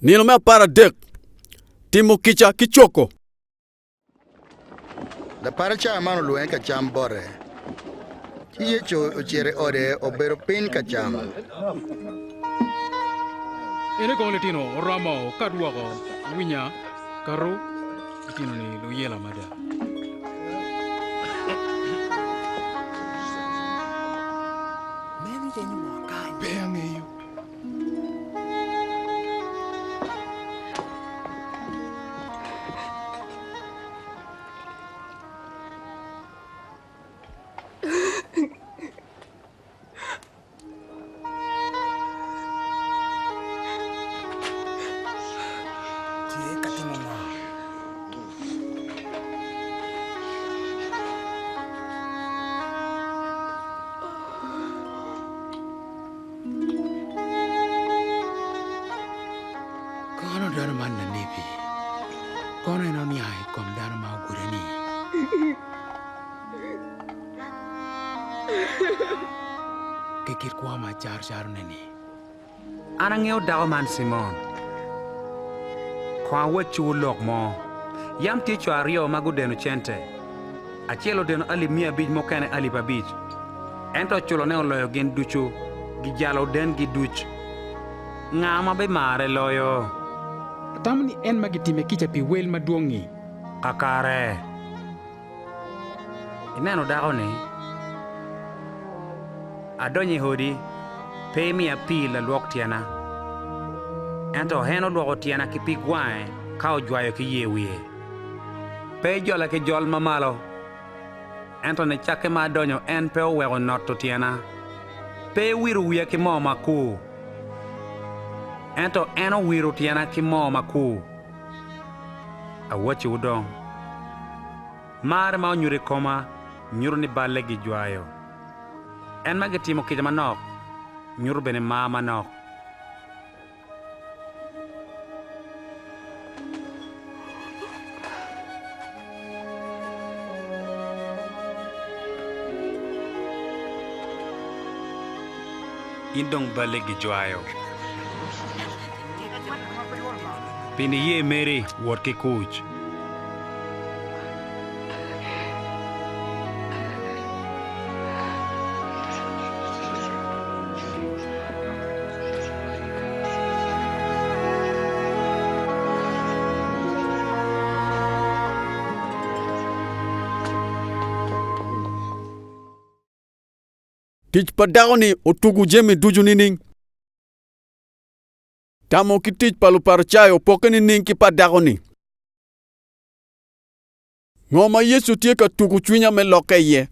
Nino me 13, Timo kica ki coko. Laparicayo man olwonge ka cam bote, ci Yecu ocito i ode obedo piny ka cam. Ene kong litino oromo kad woko, winya, karu, litino-ni luyela mada. Pe angeyo. Tye ka timo ngo? Kono dano man lanebi, kono en oniang i kom dano ma ogude-ni. Ki kit kwo ma acarocarone-ni. An angeyo dako man Cimon. Kong awacciwu lok mo. Yam tye co aryo ma gudeno cente. Acel odeno alip miya abic mukene alip abic. Ento culone oloyo gin ducu, gijalo odengi duc. Nga ma bimare loyo? Atamo ni en ma gitime kica pi wel madwong-ngi. Kakare. Ineno dako-ni? Adonyo i odi, pe imiya pii lalwok tyena. Ento en olwoko tyena ki pig wange ka ojwayo ki yer wiye. Pe ijola ki jol ma malo, ento nicakke ma adonyo en pe oweko noto tyena. Pe iwiro wiya ki moo makur, ento en owiro tyena ki moo makur. Awacciwu dong, mar ma onyuto i koma nyuto ni balle gijwayo. En ma gitimo kica manok nyuto bene mar manok. In dong balli gijwayo. Pi niye meri, wot ki kuc. Tic pa dako-ni otugo jami ducu nining? Tamo ki tic pa Luparicayo opokke nining ki pa dako-ni? Ngo ma Yecu tye ka tugo cwinya me lokke iye?